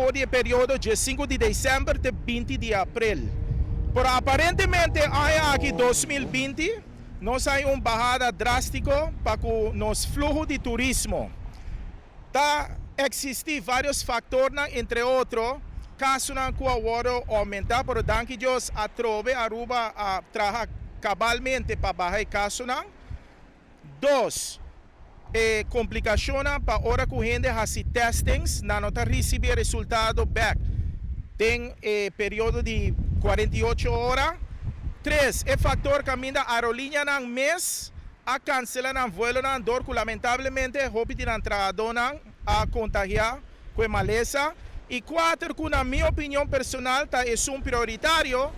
for di e periodo 5 di december te 20 di april. Pero aparentemente aña aki 2020 nos tin un bahada drastico pa cu nos fluho di turismo. Ta existi varios factor, entre otro, casonan cu awor a aumenta, pero danki Dios atrobe Aruba a traha cabalmente pa baha e casonan. Dos, complicacion pa ora cu hende haci testings, nan no ta ricibi resultado back den periodo di 48 ora. Tres, e factor caminda aerolineanan mes a cancela nan vuelonan dor cu lamentablemente hopi di nan trahadonan a contagia cu malesa. Y cuater, cu na mi opinion personal ta un prioritario,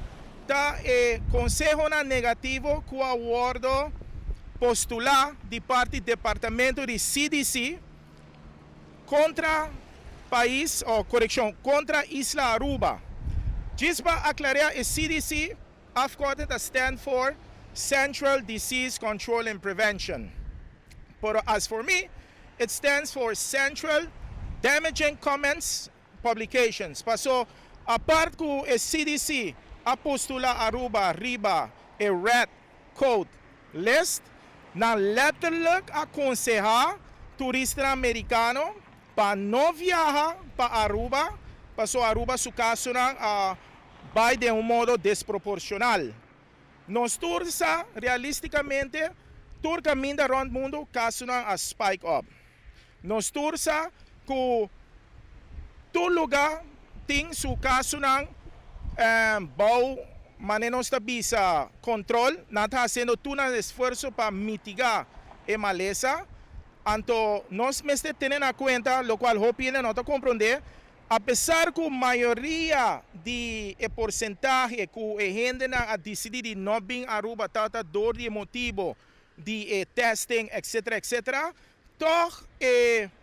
ta e conseho negativo cu a wordo postula di parti di departamento di CDC contra pais, of coreccion, contra isla Aruba. Djis pa aclara, e CDC, afkorting, ta stand for Central Disease Control and Prevention. But as for me, it stands for Central Damaging Comments Publications. Paso, apart cu e CDC a postula Aruba riba e Red Code List, nan letterlijk a conseha turista americano pa no viaha pa Aruba, paso Aruba su casonan a bay di un modo desproporcional. Nos tur sa, realisticamente, tur caminda rond mundo, casonan a spike up. Nos tur sa cu tur lugar tin su casonan bou, manera nos ta bisa, control, nan ta haciendo tur esfuerso pa mitiga e malesa. Anto, nos mester tene na cuenta, locual hopi no ta comprende, apesar cu mayoria di e porcentahe cu e hendenan a dicidi di no bin Aruba ta dor di motibo di testing, etc., etc., toch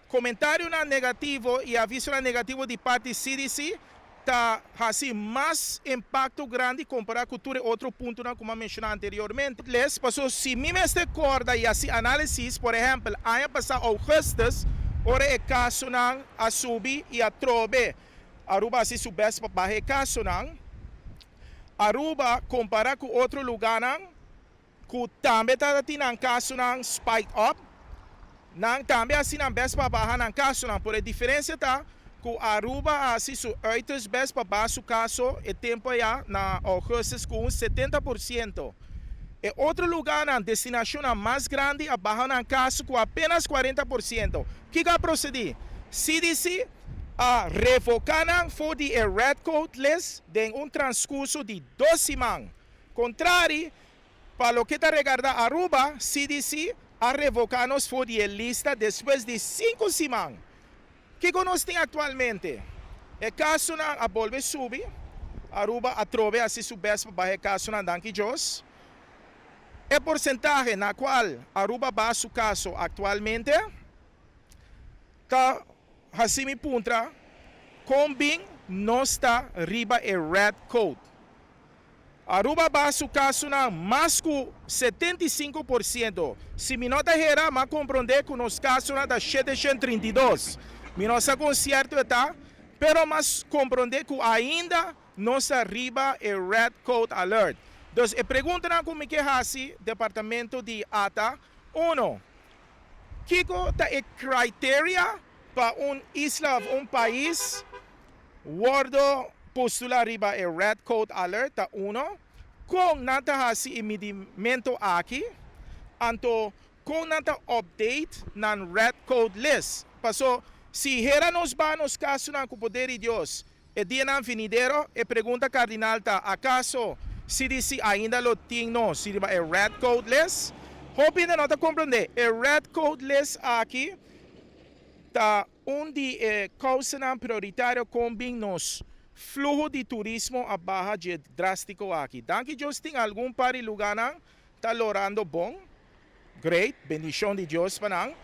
comentarionan negativo y aviso negativo di parti CDC ta haci mas impacto grandi compara cu tur otro puntonan cu mi a menciona anteriormente. Les, paso si mi mester corda y haci analisis, por ehempel, aña pasa augustus, ora e casonan a subi y atrobe Aruba a haci su best pa baha e casonan. Aruba, compara cu otro lugarnan cu tambe tin casonan spike up, nan tambe a haci nan best pa baha nan casonan, pero e diferencia ta cu Aruba a haci su uiterst best pa baha su caso e tempo ya na augustus cu un 70%. E otro lugarnan, destinacion mas grandi, a baha nan caso cu apenas 40%. Kico a procede? CDC a revoca nan for di e Red Code List den un transcurso di 2 siman. Contrario, pa loke ta regarda Aruba, CDC a revoca nos for di e lista despues di 5 siman. Kico nos tin actualmente? E casonan a bolbe subi, Aruba atrobe a haci su best pa baha e casonan, danki Dios. E porcentahe na cual Aruba a baha su caso actualmente, ta haci mi puntra, con bin nos ta riba e Red Code? Aruba a baha su casonan mas cu 75%. Si mi no ta hera, m'a comprende cu nos casonan ta 732. Mi no sa con cierto ta, pero m'a comprende cu ainda nos ta riba e Red Code Alert. Dus e pregunta cu mi kier haci departamento di ATA, uno, kico ta e criteria pa un isla of un pais wordo postula riba e Red Code Alert, ta uno. Con nan ta haci e midimento aki, anto con nan ta update nan Red Code List? Paso si hera nos baha nos casonan cu poder di Dios e dianan venidero, e pregunta cardinal ta: acaso CDC ainda lo tin nos riba e Red Code List? Hopi no ta comprende. E Red Code List aki ta un di e causanan prioritario con bin nos fluho di turismo a baha di drastico aki. Danki Dios tin algun par di lugarnan ta lorando bon. Great, bendicion di Dios pa nan.